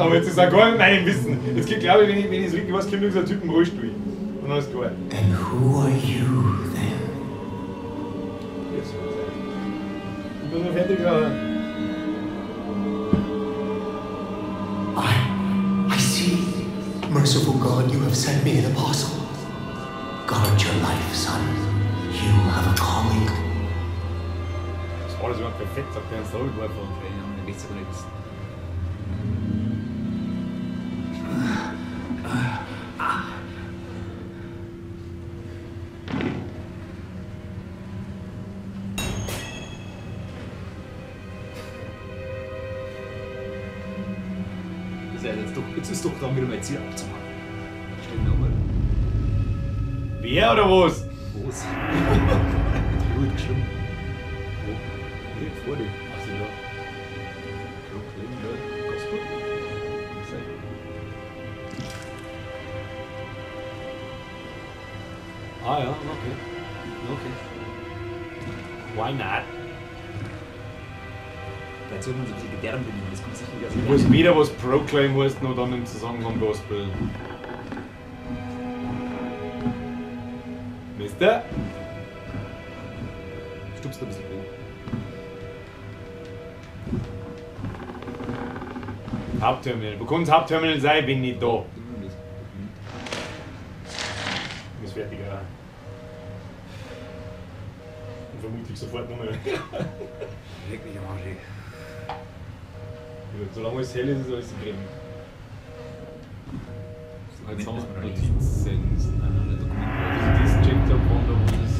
Aber jetzt ist auch gar nicht mein Wissen. Jetzt geht, glaube ich, wenn ich es richtig weiß, kommt irgendein Typ im Rollstuhl. Und dann ist klar. And who are you then? Jetzt ich bin noch fertig. I see. Merciful God, you have sent me an apostle. Guard your life, son. You have a calling. Das war das überhaupt perfekt, sagt der ins Auge geworfen. Keine Ahnung, ich möchte es aber nicht wissen. Das ist ja jetzt doch, jetzt ist doch dran, wieder mein Ziel abzuhaken. Stell mir mal. Wer oder was? Was? Gut geschwommen. Wo? Direkt vor dir. Ach so, ja. Brooklyn, da. Gospel? Kann sein. Ah ja, okay. Okay. Why not? Vielleicht sollten wir uns ein bisschen gedärmt benehmen, das kommt sicher nicht aus Ich weiß weder, was Proclaim heißt, noch dann im Zusammenhang Gospel. Mister? Stupst ein bisschen hoch. Hauptterminal. Wo kann das Hauptterminal sein, wenn nicht da? Ich muss fertig, ja. Und vermutlich sofort nochmal. Leck mich am Arsch, ey. Solange es hell ist, ist alles drin. Jetzt haben wir Notizen. Nein, nein, Dokumente. Also das checkt ab, wann da was ist.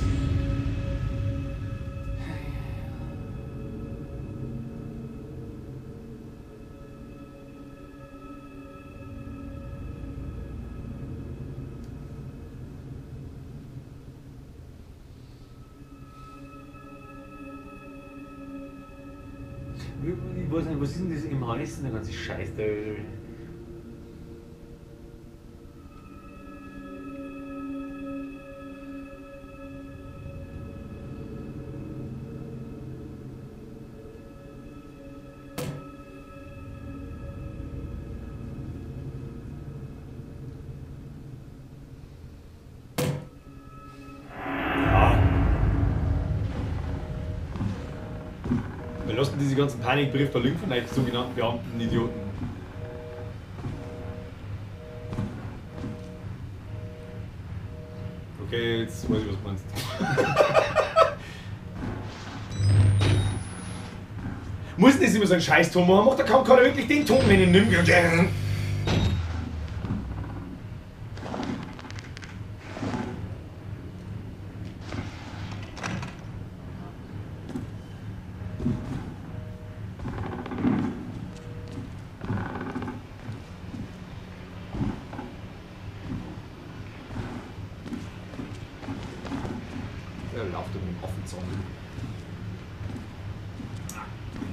Ich weiß nicht, was ist denn das MHS, der ganze Scheiß da? Lassen diese ganzen Panikbriefe da liegen von euch sogenannten Beamten, Idioten. Okay, jetzt weiß ich, was du meinst. Muss das immer so einen Scheiß-Ton machen? Macht der kaum keiner wirklich den Ton, wenn ich ihn nimmt.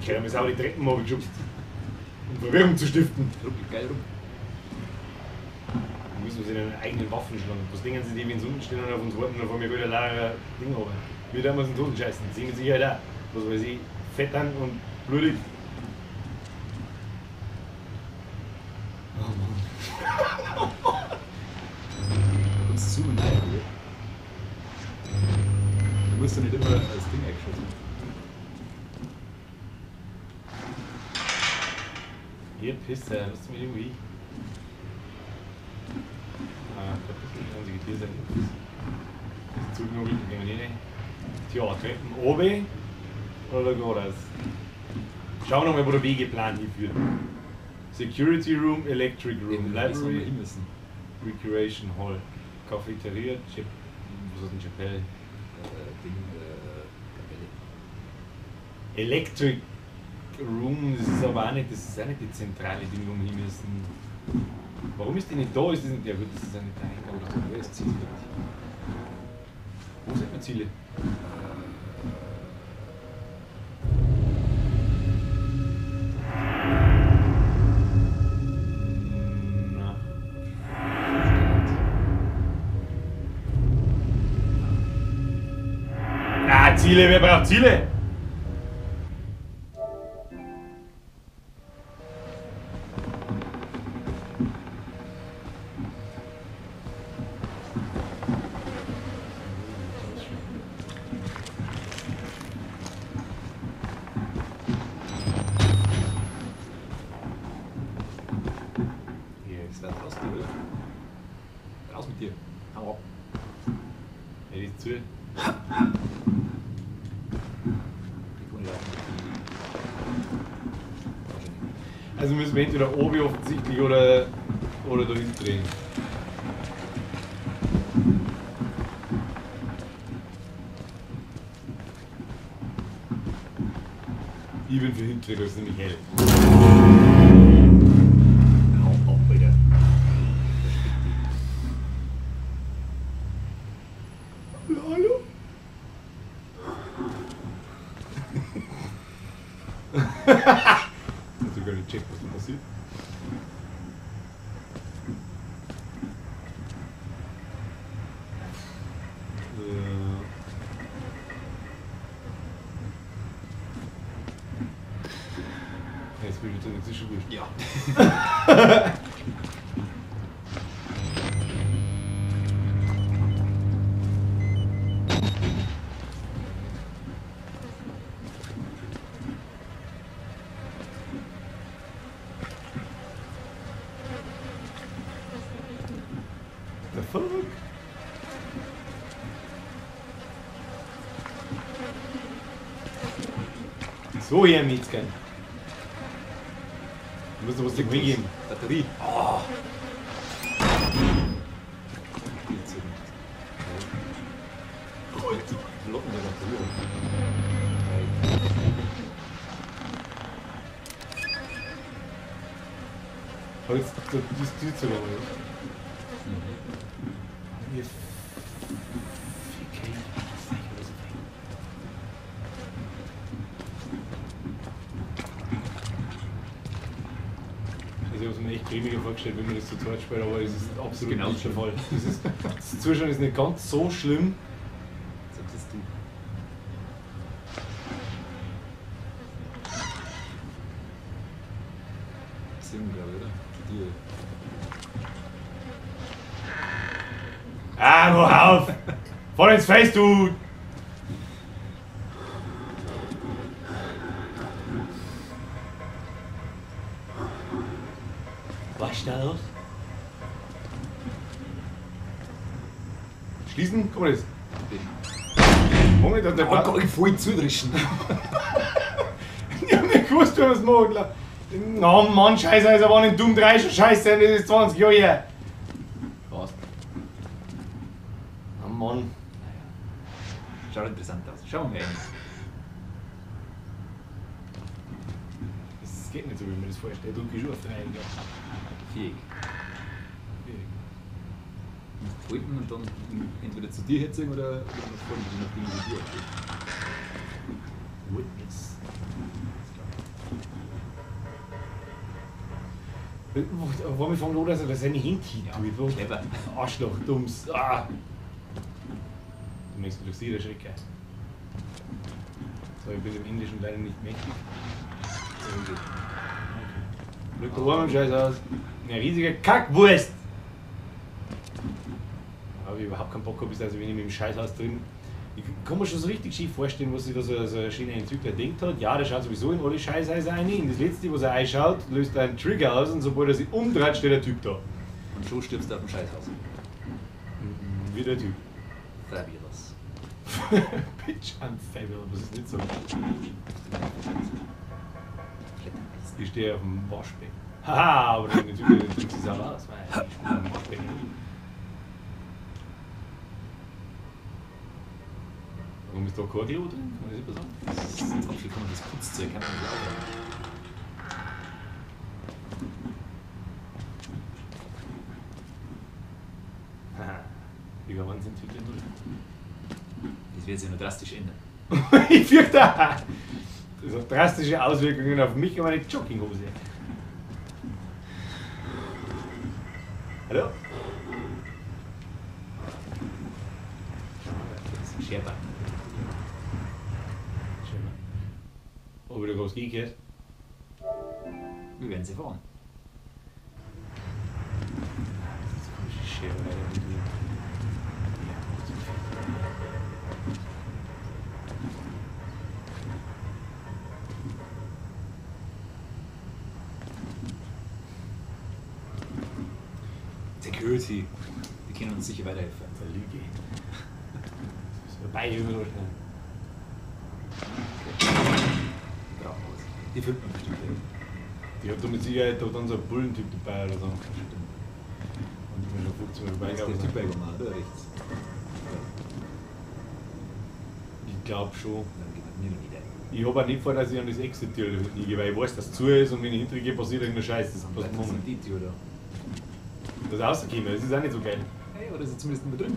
Ich habe mir sauber die Treppen geschubst, um Verwirrung zu stiften. Ruckelt geil rum. Wir müssen uns in den eigenen Waffen schlagen. Was denken Sie, die, wenn sie unten stehen und auf uns warten und vor mir wieder lauter Ding haben? Wir da uns in die Hosen scheißen. Sie mit Sicherheit auch. Was weiß ich, fettern und blutig. Oh Mann. Da kommst du zu und rein, oder? Du musst ja nicht immer als Ding eingeschossen. Ihr Pisser, lasst mich irgendwie. Ah, ich glaube, das ist die einzige Tür sein. Das ist zugenugelt, gehen wir nicht rein. Tja, Treppen oben oder geradeaus? Schauen wir nochmal, wo der Wegeplan hinführt. Security Room, Electric Room, Library, Recreation Hall, Cafeteria, Chap. Was ist denn Chapelle? Ding, Kapelle. Electric Room, das ist aber auch nicht, das ist auch nicht die zentrale Ding, wo wir hin müssen. Warum ist die nicht da? Ist das nicht, ja gut, das ist auch nicht der Eingang. Oder wo ist Ziel? Wo sind wir Ziele? Na. Ah, Ziele, wer braucht Ziele? Also müssen wir entweder oben offensichtlich oder dahin drehen. Ich bin für hindrehen, das ist nämlich hell. Hau ab, Alter. Hallo? Hast du gar nicht gecheckt, was da passiert? Jetzt bin ich drin, jetzt ist schon gut. Ja. The fuck? So, hier, Mietzke. Wir müssen was geben. Batterie. Oh. Locken der Batterie. Aber jetzt das Tür zu lange, oder? Mhm. Wir Also ich habe es mir echt cremiger vorgestellt, wenn man das zu zweit spielt, aber es ist absolut genau nicht der Fall. Das ist, das Zuschauen ist nicht ganz so schlimm. Sagst du. Sim, glaube ich, oder? Die. Ah, wo auf! Voll ins Face, du! Was ist da los? Schließen? Komm mal das. Moment, hat der Oh Gott, ich voll zudrischen. Ich hab nicht gewusst, wie man es macht. Na Mann, Scheiße, also war nicht dumm 3 schon scheiße, das ist 20 Jahre her. Was? Oh Mann. Naja. Schaut interessant aus. Schauen wir mal. Das geht nicht so, wie man das vorstellt. Drücke ich schon auf 3, glaube ich. Viereck. Halten und dann entweder zu dir herziehen oder nach vorne, je nachdem, wie dir abgeht. Witness. Warum fangen an, dass er seine Hände hin tut? Clever. Arschloch, dumms. Ah. Du möchtest natürlich sie erschrecken. So, ich bin im Englischen leider nicht mächtig. Okay. Glück der Ohren im Scheiß aus. Eine riesige Kackwurst! Da habe ich überhaupt keinen Bock gehabt, bis also wenn ich mit dem Scheißhaus drin. Ich kann mir schon so richtig schief vorstellen, was sich da so ein schöner Entwickler denkt hat. Ja, der schaut sowieso in alle Scheißhäuser rein. Und das letzte, was er einschaut, löst einen Trigger aus und sobald er sich umdreht, steht der Typ da. Und schon stirbst du auf dem Scheißhaus. Wie der Typ. Fabulous. Bitch, I'm fabulous. Das ist nicht so. Ich stehe auf dem Waschbecken. Haha, aber der Typ drückt sich auch aus, weil ich bin am Waschbecken. Warum ist da kein Klo drin? Kann man das immer sagen? Das ist draufgekommen, das Putzzeug kann man nicht sauber. Haha, wie kann man es entwickeln? Das wird sich noch drastisch ändern. Ich fürchte, das hat drastische Auswirkungen auf mich und meine Jogginghose. Hallo? Das ist ein Scherber. Ob wieder groß gekehrt. Wir werden sie fahren. Das ist komische Schere leider mit mir. Security. Die können uns sicher weiterhelfen. Das ist eine Lüge. Das ist eine vorbei, immer so schnell. Okay. Brauchen wir was. Die findet man bestimmt gleich. Die hat da mit Sicherheit da dann so einen Bullentyp dabei oder so. Und ich bin schon 15 Mal Da ist der vorbeigegangen. Typ beigekommen, oder? Rechts. Ich glaube schon. Dann geht man mir noch nicht ein. Ich habe auch nicht vor, dass ich an das Exit-Tür da hinten gehe, weil ich weiß, dass es zu ist und wenn ich hintergehe, passiert irgendein Scheiß. Das Dann passt bleibt das mir die Tür da. Das ist rausgekommen, das ist auch nicht so geil. Hey, oder ist er zumindest nicht mehr drin?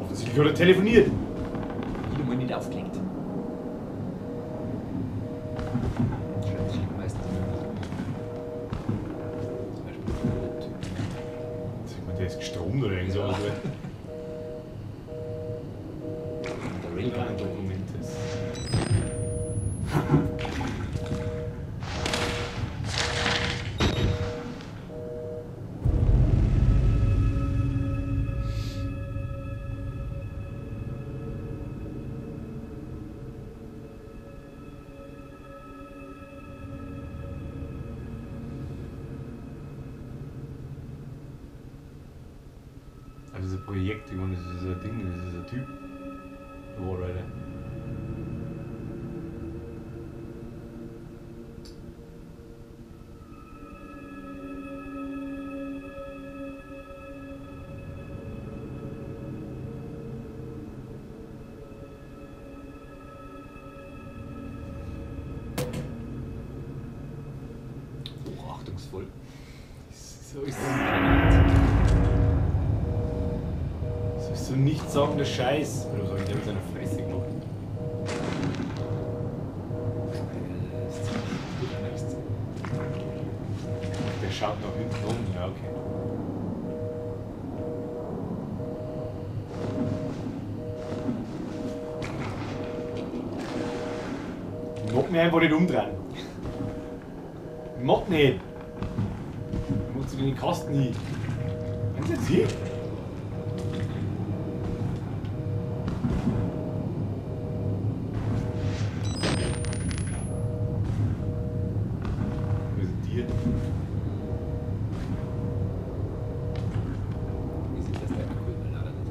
Offensichtlich hat er telefoniert. Wieder mal nicht aufgelegt. Schreibtisch liegt meistens immer nicht. Zum Beispiel der Typ. Sag mal, der ist gestromt oder irgend sowas. Ja. Der Railgun. Dokument ist. Also das Projekt, ich meine, das ist ein Ding, das ist ein Typ. Der Warrider. Hochachtungsvoll. So ist das ist so nichtssagender Scheiß. Oder was hab ich der mit seiner Fresse gemacht? Das ist ziemlich gut angewiesen. Der schaut nach hinten rum. Ja, okay. Ich mag mich einfach nicht umdrehen. Ich mag nicht. Ich mag zu den Kasten hin. Meinst du jetzt hier? Wo ist denn die? Wie sieht das deiner cool, leider nicht.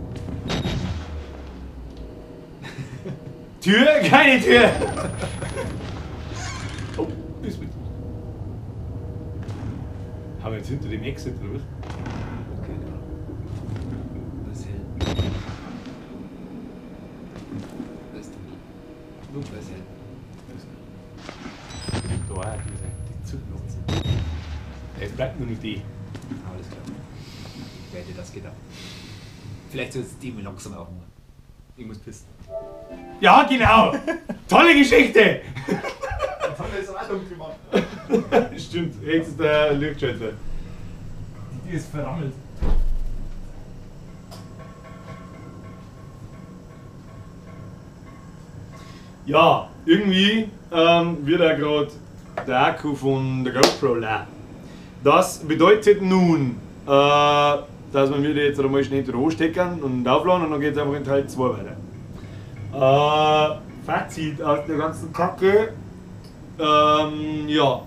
Tür? Keine Tür! Oh, ist mit. Haben wir jetzt hinter dem Exit oder was? Okay, ja. Das ist hell. Das ist dunkel. Dunkel ist hell. Da war diese, die Zündnutze. Es bleibt nur noch die. Alles klar. Wer hätte das gedacht? Vielleicht soll jetzt die mal langsam aufmachen. Ich muss pissen. Ja, genau! Tolle Geschichte! Jetzt haben wir das auch dunkel gemacht. Stimmt, jetzt ist der Lichtschalter. Die Tür ist verrammelt. Ja, irgendwie wird auch gerade der Akku von der GoPro leer. Das bedeutet nun, dass wir mir die jetzt einmal schnell wieder anstecken und aufladen und dann geht es einfach in Teil 2 weiter. Fazit aus der ganzen Kacke, ja,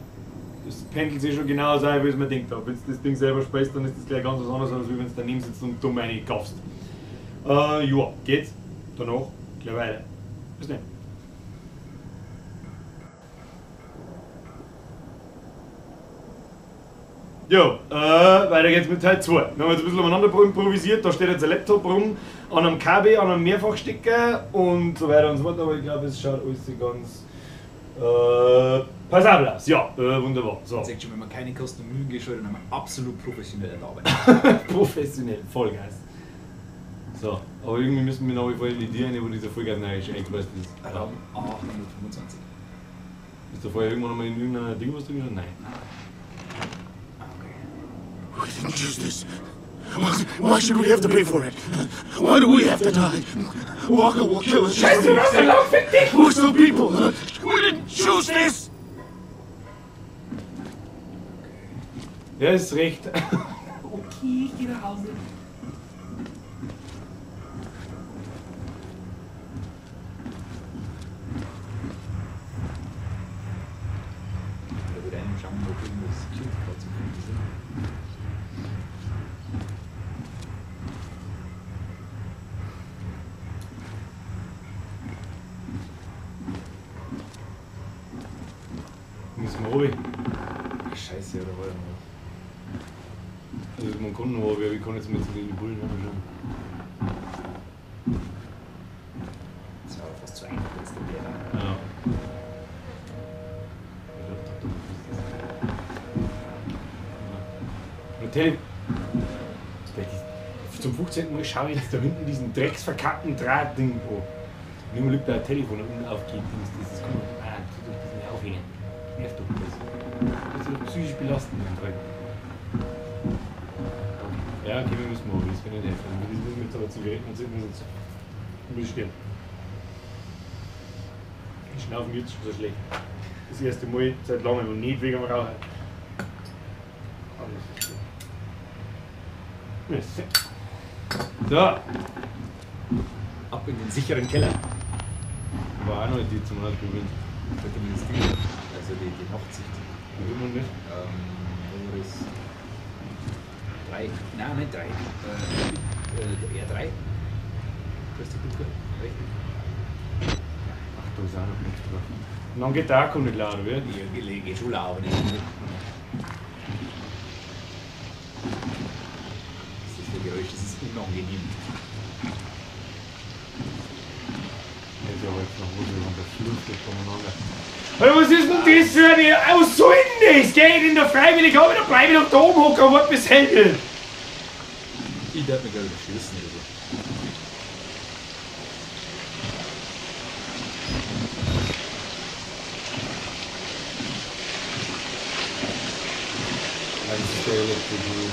das pendelt sich schon genau so ein, wie es mir denkt. Wenn du das Ding selber speist, dann ist das gleich ganz was anderes, als wenn du daneben sitzt und dumm reinkaufst. Ja, geht's danach gleich weiter. Bis dann. Jo, weiter geht's mit Teil 2. Wir haben jetzt ein bisschen umeinander improvisiert, da steht jetzt ein Laptop rum, an einem Kabel, an einem Mehrfachstecker und so weiter und so fort, aber ich glaube, es schaut alles ganz passabel aus. Ja, wunderbar. So. Man sagt schon, wenn man keine Kosten und Mühen gescheut, dann haben wir absolut professionell Arbeit. Professionell, Vollgas. So, aber irgendwie müssen wir nach wie vor in die Tür rein, wo dieser Vollgas neu ist, eingepresst ist. Raum A125. Ist da vorher irgendwann nochmal in irgendeinem Ding was drin gestanden? Nein. We didn't choose this. Why should we have to pay for it? Why do we have to die? Walker will kill us. Scheiße, was denn los? Fick dich! We're still people. We didn't choose this. Ja, ist recht. Okay, ich geh nach Hause. Security Card zu finden sind. Müssen wir runter. Ach, Scheiße, oder war da noch was? Also man kann noch, aber ich kann jetzt mit zu den Bullen haben schon. Das war fast zu einfach jetzt der Bär. Ja. Ich glaub, da ist das. Ja. Tele. Zum 15. Mal schaue ich jetzt da hinten diesen drecksverkackten Drahtding an. Und immer liegt da ein Telefon unten aufgeht. Das kann man durch diesen aufhängen. Nervt doch das. Das ist doch psychisch belastend, den Dreck. Ja, okay, wir müssen mal, das kann nicht helfen. Das müssen wir jetzt aber Zigaretten anzünden, sonst muss ich sterben. Ich schnaufe mir jetzt schon so schlecht. Das erste Mal seit langem und nicht wegen dem Rauchen. Alles ist gut. So. Ab in den sicheren Keller. War auch noch die zum Ausprobieren. Sollte man das Ding, also die Nachtsicht. Wie will man das? Wo war das? 3. Nein, nicht 3. R3. Das ist die Dunkel. Richtig. Ach, da ist auch noch nichts drauf. Und dann geht der Akku nicht laut, oder? Ja, geht schon laut, aber nicht. Was ist das für ein Geräusch? Das ist unangenehm. Das ist ja jetzt noch Hose und der Fluss geht voneinander. Alter, was ist denn das für eine. Was soll denn das? Geh ich in der freiwillig ab, dann bleib ich doch da oben hocken und warte bis hell wird. Ich darf mich glaube ich erschießen oder so. Das ist der Electric Room.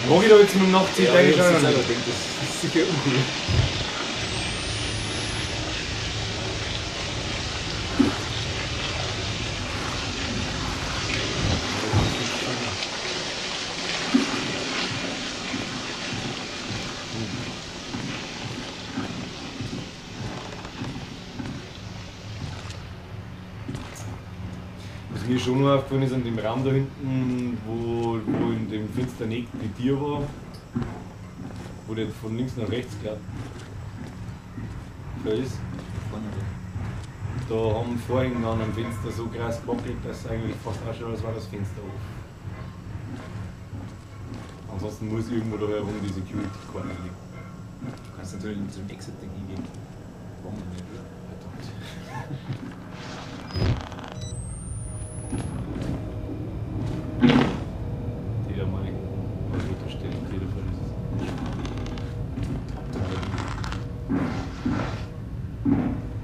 Mag ich da jetzt mit dem Nachtsicht Ja, eigentlich ich auch noch selber nicht. denke, das ist sicher uncool. Was mir schon noch aufgefallen ist, an dem Raum da hinten, wo in dem finsteren Eck die Tür war, wo der von links nach rechts glaub, da ist, Vorne da haben Vorhänge an am Fenster so krass gewackelt, dass es eigentlich fast ausschaut, als war das Fenster offen. Ansonsten muss irgendwo da herum die Security-Karte liegen. Du kannst natürlich zu dem Exit-Ding hingehen. Warum nicht, oder? Verdammt. Die da meine ich. Was wird da stehen? Telefon ist es.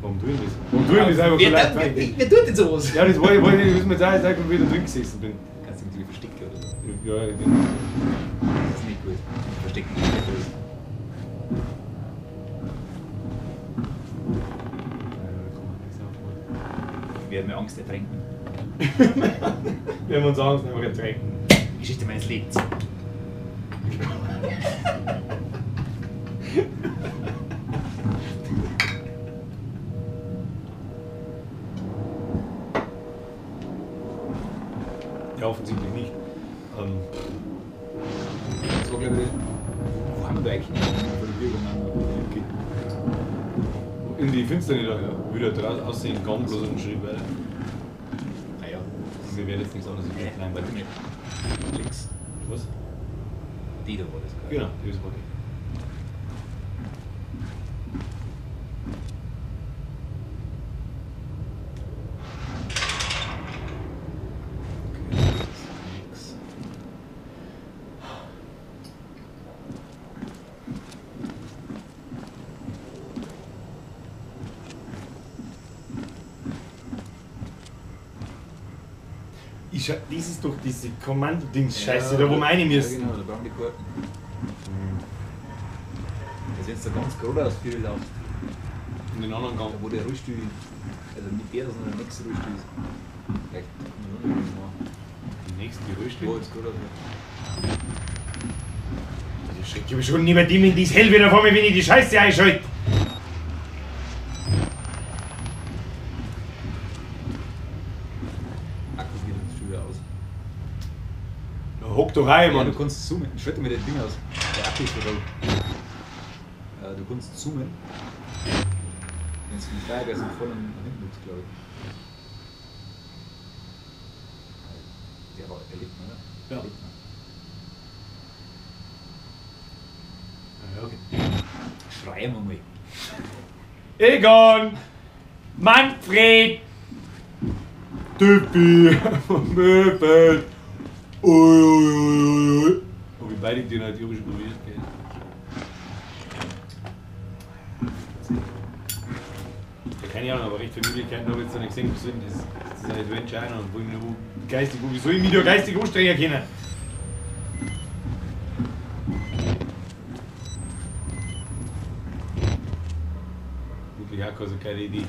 Warum tue ich das? Warum tue ich das einfach so leicht? Wer tut denn sowas? Ja, das wollte ich, wollte ich wissen, jetzt auch, seit ich wieder drin gesessen bin. Kannst du natürlich verstecken oder so. Ja, ich bin. Das ist nicht gut. Verstecken ist nicht gut. Ja, da kann man nichts aufmachen. Ich werde mir Angst ertränken. Wenn wir uns Angst einfach ertränken. Die Geschichte meines Lebens. Ja, offensichtlich nicht. Das war, glaube ich, wo haben wir da eigentlich vor der Tür gegangen? Okay. In die Finsternis da, ja. Wieder draus aussehen, kaum bloß einen Schritt weiter. Naja. Wir werden jetzt nichts anderes Äh, klein warte mal. Links. Was? Die da war das gerade. Genau, das war die. Okay, das ist nix. Ich scha das ist doch diese Kommando-Dings-Scheiße, da wo wir rein müssen. Ja, genau, da brauchen wir die Karten. Also wenn du da ganz geradeaus für laufst, In den anderen da Gang. wo der Rollstuhl, also nicht der, sondern der nächste Rollstuhl ist. Vielleicht kann man noch nicht machen. Die nächste Wo Rollstuhl. jetzt geradeaus. Schreck ich mich schon nicht mehr dem in dies hell wieder vor mir, wenn ich die Scheiße einschalte. Akku geht jetzt schon wieder aus. Da hock doch rein, Ja, Mann. du kannst zoomen. Schalt mir das Ding aus. Der Akku ist vorbei. Du kannst zoomen. Wenn es mit Feuerwehr sind, voll nach hinten guckst, glaube ich. Der war erlebt, oder? Ja. Erlebt, ne? Ja, okay. Schreien wir mal. Egon! Manfred! Tippi! Möbel! Ui, ui, ui, ui. Hab ich beide den halt schon probiert, gell? Ja, keine Ahnung, aber recht viele Möglichkeiten habe ich jetzt noch nicht gesehen. Was soll denn das? Das ist ein Adventure auch noch. Wo ich mich noch geistig, wie soll ich mich da geistig anstrengen können? Wirklich auch keine so geile Idee.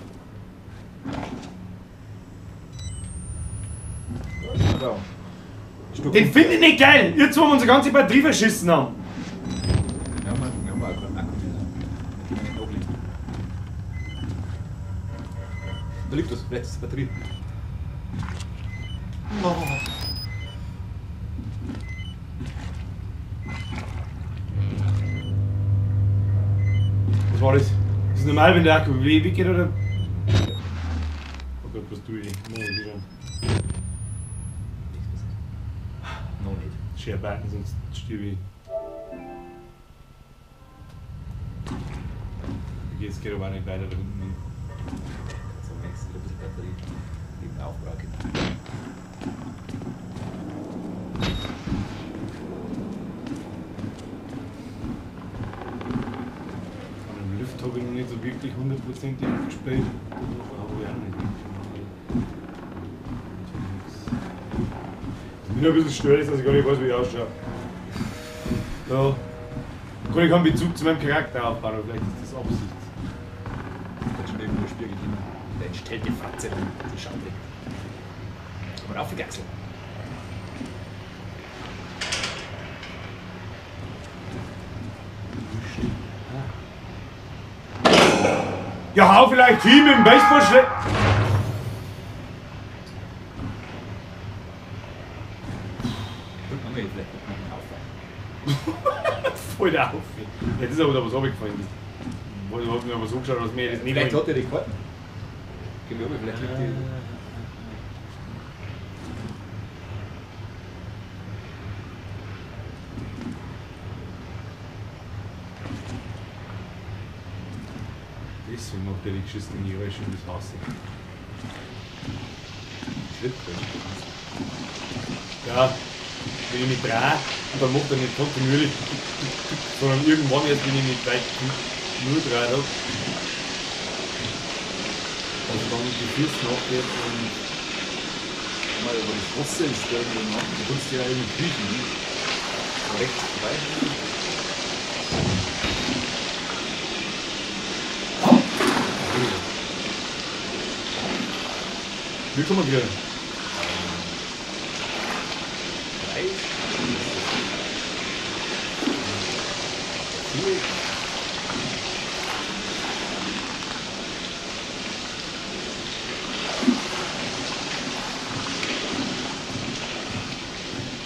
Da. Den finde ich nicht geil! Jetzt, wo wir unsere ganze Batterie verschissen haben. Wir haben auch keinen Akku mehr. Den können wir nicht nachlegen. Da liegt was, vielleicht ist die Batterie. Oh. Was war das? Ist das normal, wenn der Akku weggeht oder? Oh Gott, was tue ich? Muss ich schon. Nichts passiert. Noch nicht. Share Button, sonst stirb ich. Okay, es geht aber auch nicht weiter da unten hin. So, nächstes wieder ein bisschen Batterie. Eben aufbrachen. An dem Lift habe ich noch nicht so wirklich hundertprozentig gespielt. Das habe ich auch noch nicht wirklich gemacht. Was mich noch ein bisschen stört, ist, dass ich gar nicht weiß, wie ich ausschaue. Ja. Gut, ich habe einen Bezug zu meinem Charakter aufbauen, aber vielleicht ist das Absicht. Da schon irgendwo ein Spiegel hin. Der entstellte Fratze, die Schande. Komm mal auf, die Gaxel. Ja, hau vielleicht hin mit dem Baseballschläger. Drück nochmal, vielleicht wird man auf. Voll der Aufwand. Jetzt ist aber da was runtergefallen. Das ich hab mir aber so geschaut, dass mir das nicht Vielleicht hat er die Karten. Gehen wir rüber, vielleicht liegt die. Deswegen macht er die geschissenen Geräusche und das Haus. Schrittgeräusche. Ja, wenn ich mich drehe und dann macht er nicht kontinuierlich tick, tick, tick, sondern irgendwann erst, wenn ich mich weit nur drehe habe. Also dann die Füße nachgeht und Mal, wo das Wasser ist, da irgendwie noch. Du kannst ja irgendwie kriechen, ne? Rechts vorbei. Wie kann man kriegen? 3. 4.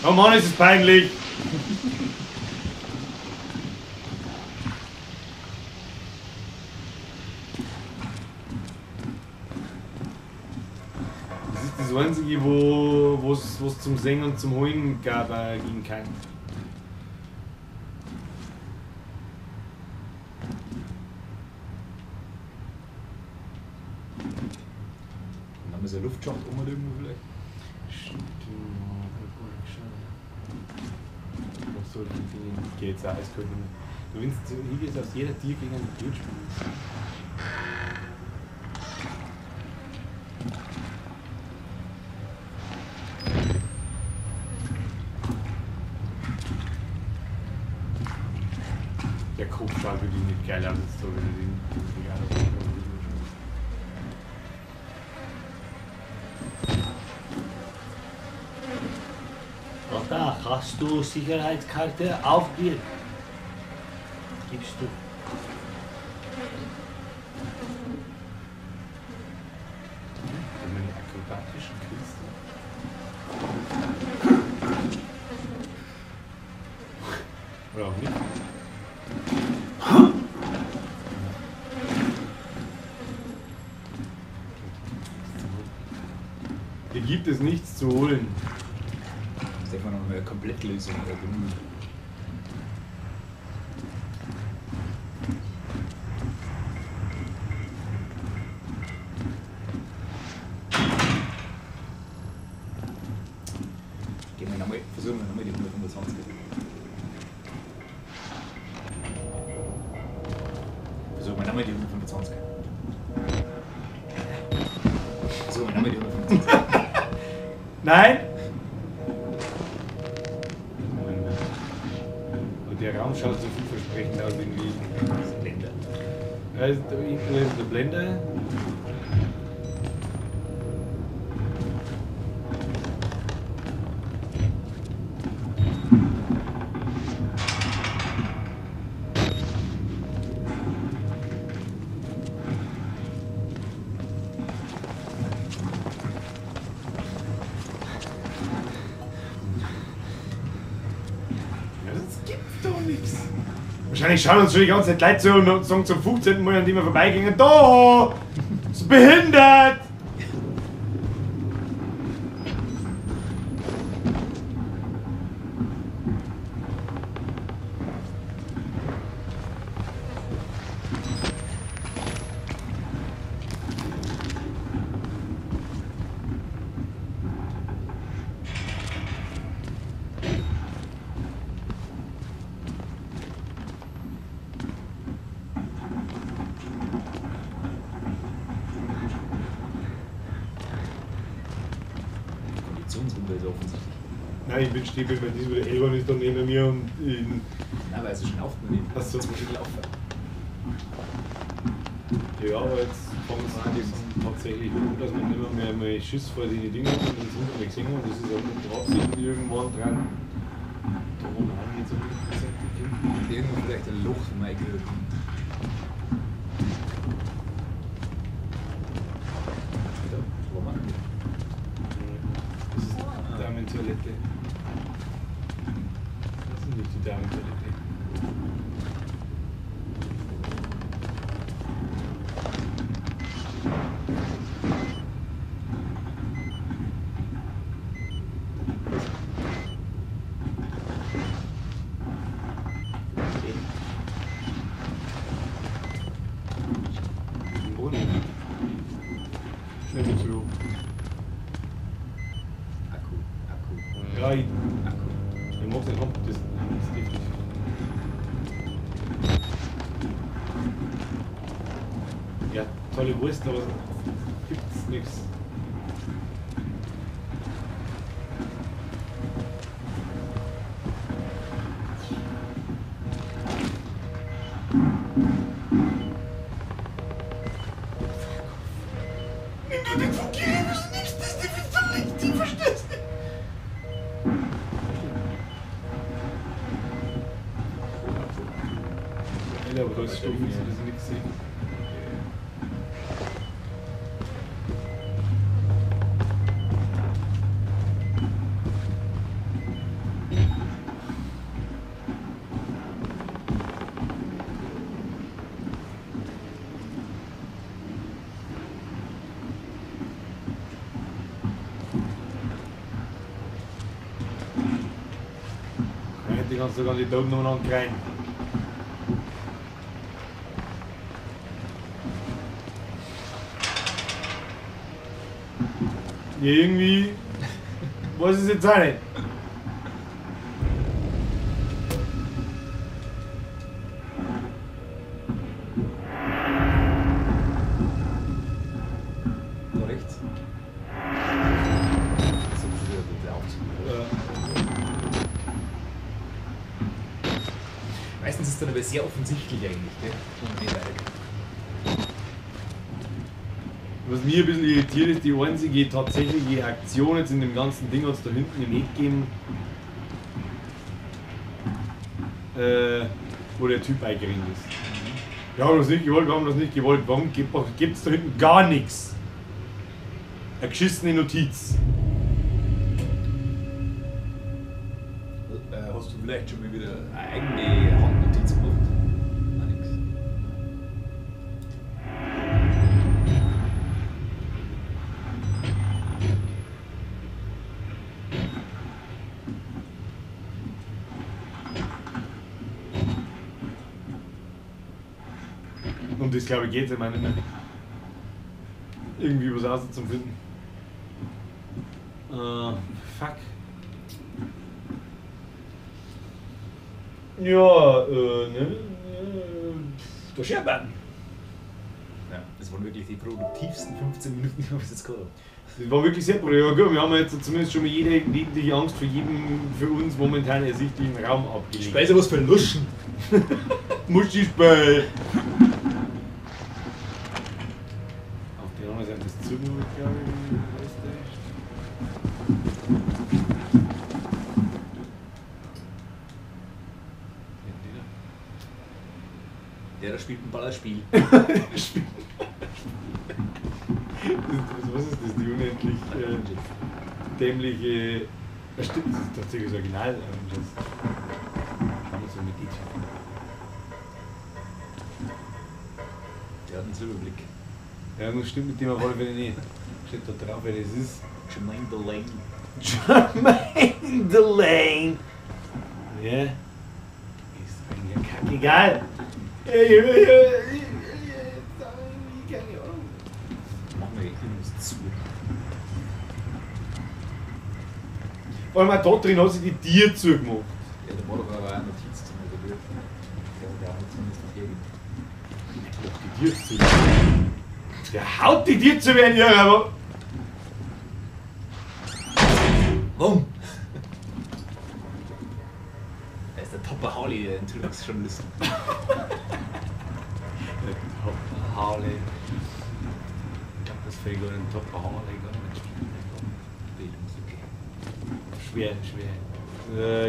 Oh Mann, ist es peinlich! Das ist das Einzige, wo es zum Singen und zum Holen gab, gegen kann. Dann haben wir so einen Luftschacht um oder irgendwo vielleicht. Stimmt, hab ich gar nicht geschaut. Auf solchen Dingen geht's auch eiskalt. Du, wenn du hingehst, aus jeder Tür gegen einen Tür spielst. Der Kopf schaut wirklich nicht geil aus, jetzt so, wenn du den egal ob ich Doch da, hast du Sicherheitskarte auf dir? Gibst du. Meine akrobatischen Künste. Oder auch nicht. Hier gibt es nichts zu holen. Das ist einfach noch eine Komplettlösung bemühen. Gehen wir nochmal, versuchen wir nochmal die 125. Versuchen wir nochmal die 125. Versuchen wir nochmal die 125. Nein! Und der Raum schaut so vielversprechend aus irgendwie. Das ist ein Blender. Da ist der Blender. Wahrscheinlich schauen uns schon die ganze Zeit Leute zu und sagen zum 15. Mal, an dem wir vorbeigingen, da! Ist behindert! Offensichtlich. Nein, ich bin stehen, weil diesmal der Elban ist dann neben mir und in. Nein, weil es schon aufgenommen ist. Ach so. Jetzt muss ich laufen. Ja, aber jetzt fangen sie tatsächlich an, dass man nicht mehr mal Schiss vor den Dingen hat und das unter mir gesehen hat. Das ist auch nicht Absicht irgendwann dran. Da wo man nicht so hundertprozentig. Irgendwo vielleicht ein Loch von Michael. Das ist die Damentoilette. Das ist nicht die Damentoilette. Schnell zu. Akku, Akku. Ja, ich. Akku. Ich mag's nicht, das ist definitiv. Ja, tolle Wurst, aber gibt's nichts. Nimm du den Fuki, nimmst das, die willst du nicht, die verstehst nicht. Ja, aber da ist stumpf, so dass ich nichts sehe. Die kannst du sogar die Daumen noch ankreien. Irgendwie weiß ich es jetzt auch nicht. Da rechts. Das ist wieder der Aufzug. Meistens ist es dann aber sehr offensichtlich eigentlich, gell? Und nicht weitergeht. Was mich ein bisschen irritiert, ist die einzige tatsächliche Aktion jetzt in dem ganzen Ding, hat es da hinten im Eck gegeben. Wo der Typ eingerannt ist. Wir haben das nicht gewollt, wir haben das nicht gewollt. Warum gibt es da hinten gar nichts? Eine geschissene Notiz. Hast du vielleicht schon mal wieder eine eigene Handnotiz gemacht? Nein, nix. Und das glaube ich geht, ich meine nicht mehr. Irgendwie was außer zum Finden. Fuck. Ja, ne? Der Scherban. Ja, das waren wirklich die produktivsten 15 Minuten, die wir bis jetzt gehabt haben. Das war wirklich sehr produktiv. Ja, gut, wir haben jetzt zumindest schon mal jede jegliche Angst vor jedem für uns momentan ersichtlichen Raum abgelegt. Speise was für Luschen. Muschispei! Auf der anderen Seite das Zugmacht, glaube ich, weiß der. Der spielt ein Ballerspiel. Was ist das? Die unendlich dämliche. Ja, stimmt, das ist tatsächlich das Original. Das schauen wir uns mal mit die Typen. Der hat einen Silberblick. Ja, das stimmt mit dem auf alle Fälle nicht. Steht da drauf, wer das ist. Jermaine Delane. Jermaine Delane! Ja. Ist eigentlich kackegal. Keine Ahnung. Machen wir irgendwas zu. Vor allem auch da drin hat sich die Tier zugemacht. Ja, da war doch aber auch eine Notiz zum Beispiel. Der hat ja auch zumindest was hergegeben. Doch, die Tier zu. Der haut die Tier zu werden, ja, aber. Bumm! Da ist der Topper Harley, der Enthüllungsjournalist. Der Topper Harley. Ich glaube, das fällt gar nicht. Topper Harley gar nicht spielen. Schwer, schwer.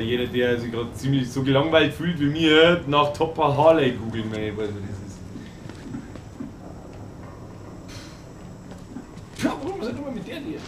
Jeder, der sich gerade ziemlich so gelangweilt fühlt wie mir, nach Topper Harley googeln, wenn ich weiß, was das ist. Ja, warum seid ihr immer mit der hier?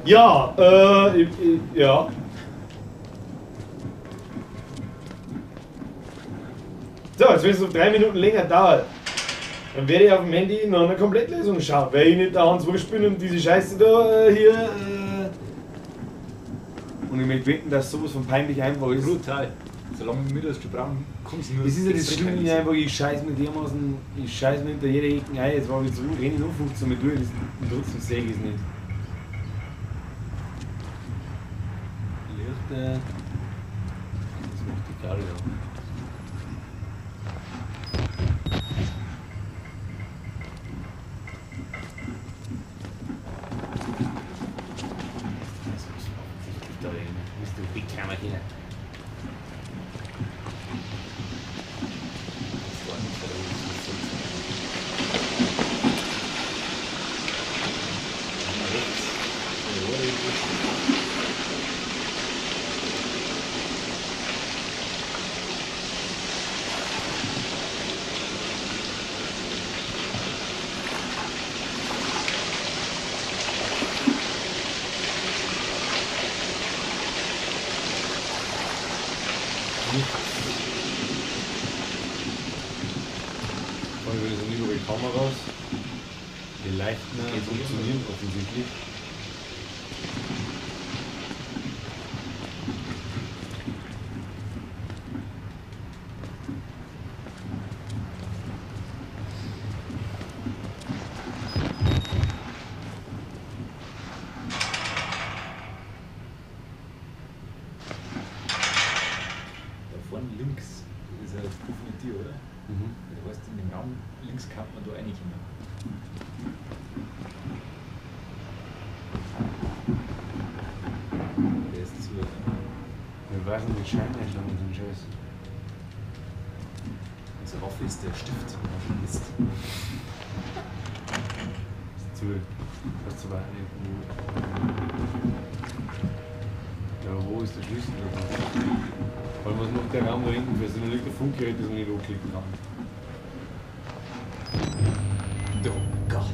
Ja, ja. So, jetzt wenn es noch 3 Minuten länger dauert, dann werde ich auf dem Handy noch eine Komplettlösung schauen, weil ich nicht der Hans Wurscht bin und diese Scheiße da hier. Und ich möchte wetten, dass sowas von peinlich einfach ist. Brutal. Solange wir das schon brauchen, kommst du nur. Es ist ja das Schlimme einfach, ich scheiß mir dermaßen, ich scheiß mir hinter jeder Ecke ein, jetzt war ich zurück, renne ich noch 15 Mal durch und trotzdem sehe ich es nicht. Lichter. Das macht die Karre da. Das muss offensichtlich da rein. Musst du wegklammern hier. Das war nicht, weil das ist so. Rechts. Kameras, die leichten funktionieren offensichtlich. Da vorne links ist ja offene Tür, oder? Mhm. Das heißt, in dem Raum links kann man da reinkommen. draußen den Schein einschlagen und so einen Scheiß. Unsere Waffe ist der Stift. Mist. Ist zu. Was zu weit nicht. Ja, wo ist der Schlüssel da? Vor allem, was macht der Raum da hinten für? Da liegt ein Funkgerät, das man nicht anklicken kann. Oh Gott.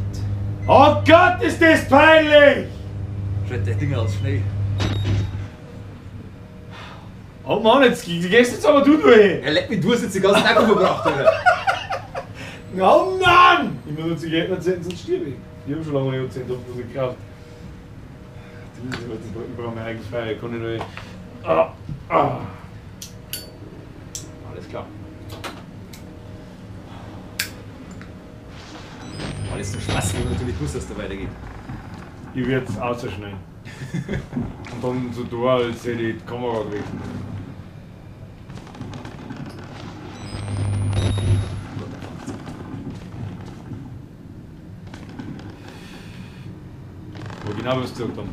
Oh Gott, ist das peinlich! Schalt das Ding aus, schnell. Oh Mann, jetzt gehst jetzt aber du durch! Ja, leck mich, du hast jetzt den ganzen Akku verbracht, Alter. Oh Mann! Ich muss nur Zigaretten anzünden, sonst stirb ich. Ich hab schon lange nicht anzünden, hab bloß gekauft. Ich brauche mein eigenes Feuer, ich kann nicht nur. Ah, ah. Alles klar. Alles so Spaß, wenn man natürlich wusste, dass da weitergeht. Ich werde es ausschneiden. Und dann so da, als hätte ich die Kamera gewechselt. Aber genau was gesagt haben.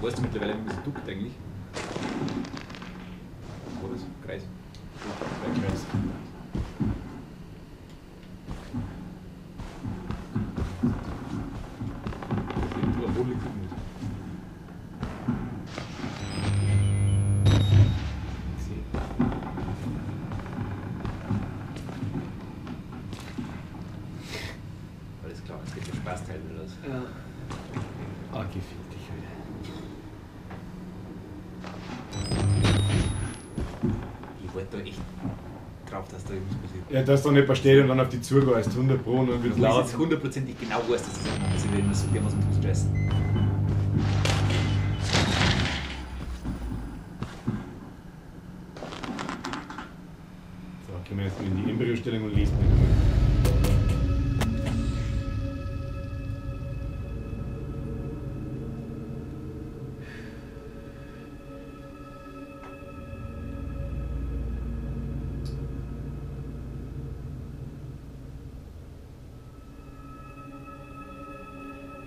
Weißt du mittlerweile, wie man sich duckt eigentlich? Wo das? Kreis. Kreis. Alles klar, jetzt geht der Spaßteil wieder los. Ja. Ah, gefick dich heute. Ich wollte da echt drauf, dass da irgendwas passiert. Ja, dass da nicht versteht und dann auf die zugehst, 100 Pro und dann wird Wo ich laut. jetzt hundertprozentig genau weiß, dass das nicht passiert, wenn man so dermaßen tust, scheißen. So, gehen wir jetzt in die Embryostellung und lesen nicht mehr.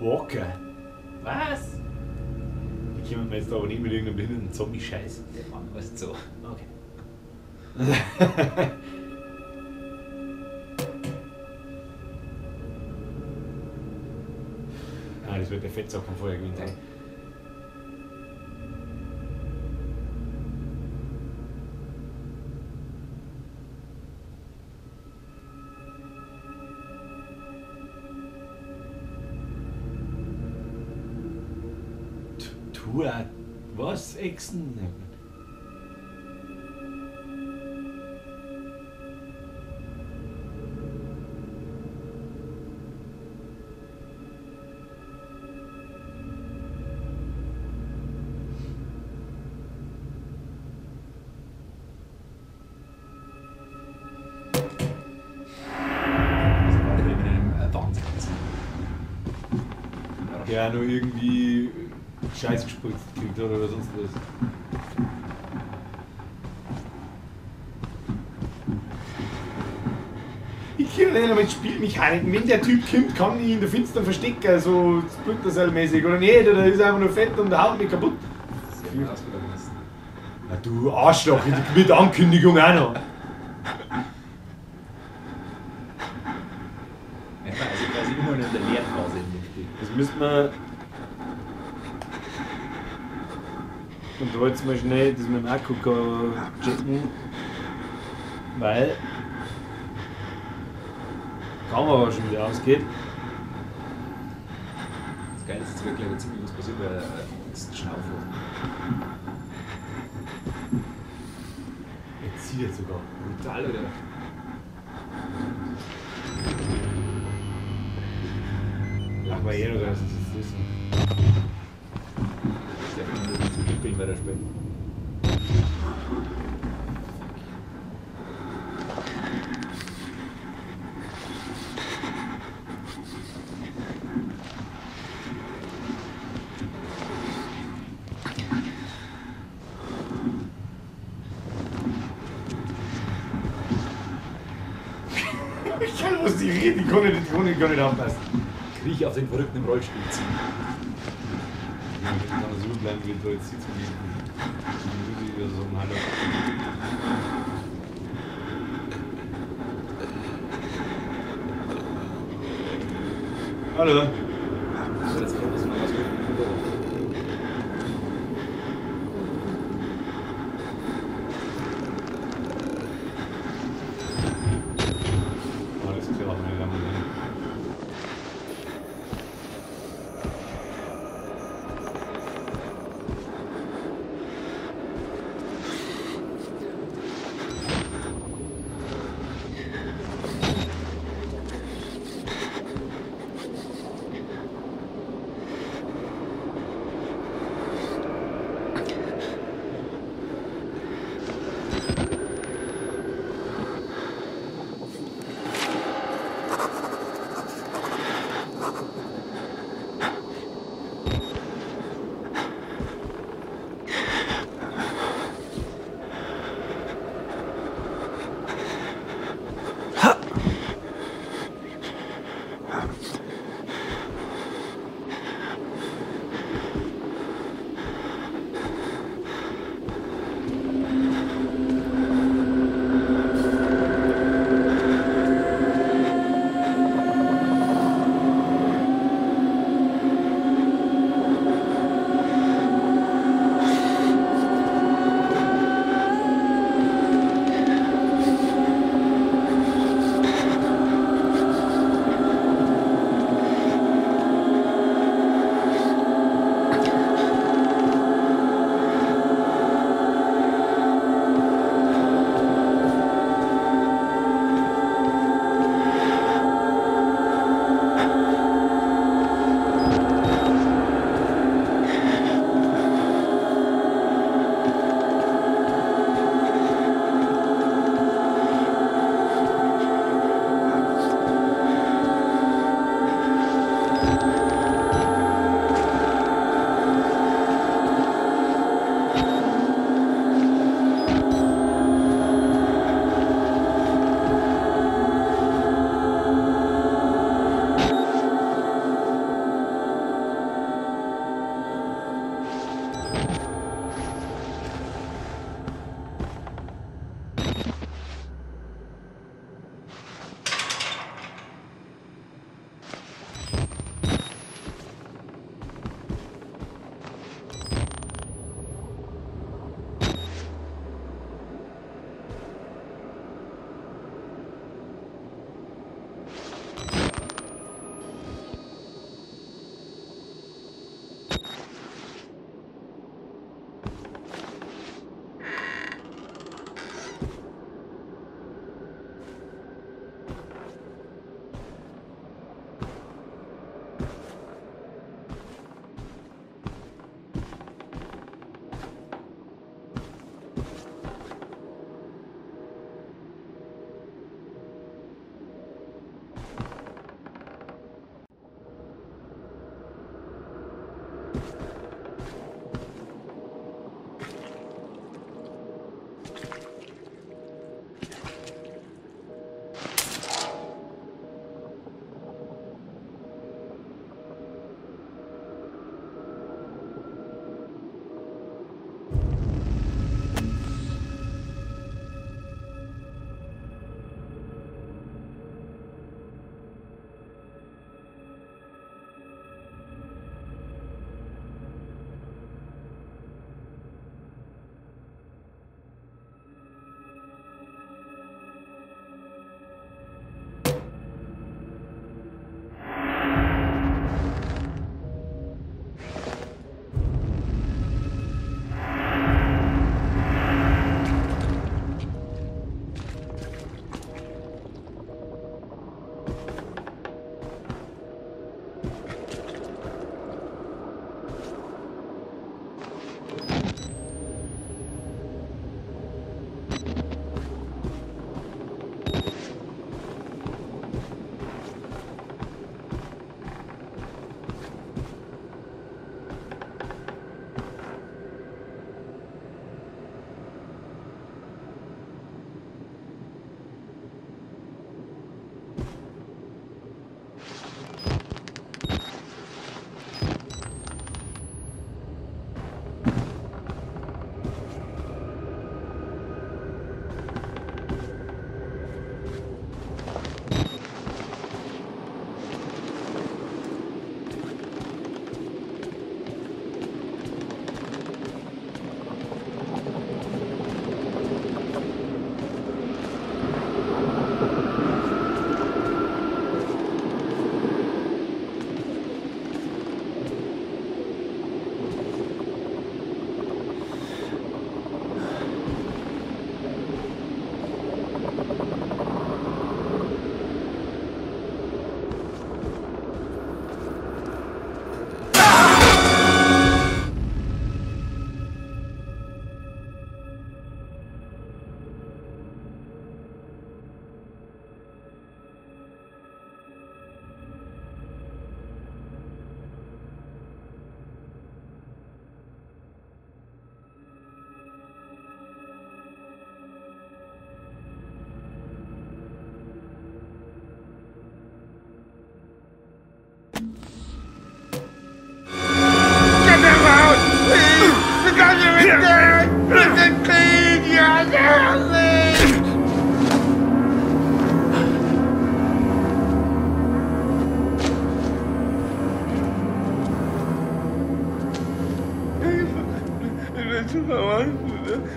Walker. Was? Die kommen mir jetzt aber nicht mit irgendeinem behinderten Zombie-Scheiß. Der Mann heißt so. Okay. Ah, das wird der Fettsack von vorher gewesen sein. Tua, was? Echsen? Das war alle mit einem Wahnsinn. Der auch noch irgendwie Scheiß gespritzt kriegt hat oder sonst was. Ich kenne leider mit Spielmechaniken. Wenn der Typ kommt, kann ich ihn in der Finstern verstecken, so Splinter Cell-mäßig oder nicht, oder ist einfach nur fett und haut mich kaputt. Sehr gut ausgedacht. Na du Arschloch, mit Ankündigung auch noch. Ja, also quasi immer noch in der Lehrphase in dem Spiel. Das müssen wir. Und da jetzt mal schnell das mit dem Akku checken, weil die Kamera schon wieder ausgeht. Das Geile ist jetzt wirklich gleich ziemlich was passiert, weil es schnauft. Jetzt zieht er sogar. Brutal, oder? Ach, weil eh noch draußen sitzt, wissen. Der kann nur zu Lippeln weiterspielen. Ich kann was die reden, ich kann nicht aufpassen. Kriech auf den Verrückten im Rollstuhl ziehen. Ja, wenn ich dann so bleiben will, da jetzt sitzen gehen. Dann muss ich wieder so sagen, hallo. Hallo. So, jetzt kommt das mal was gut. Alles klar, meine Damen und Herren.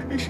Ich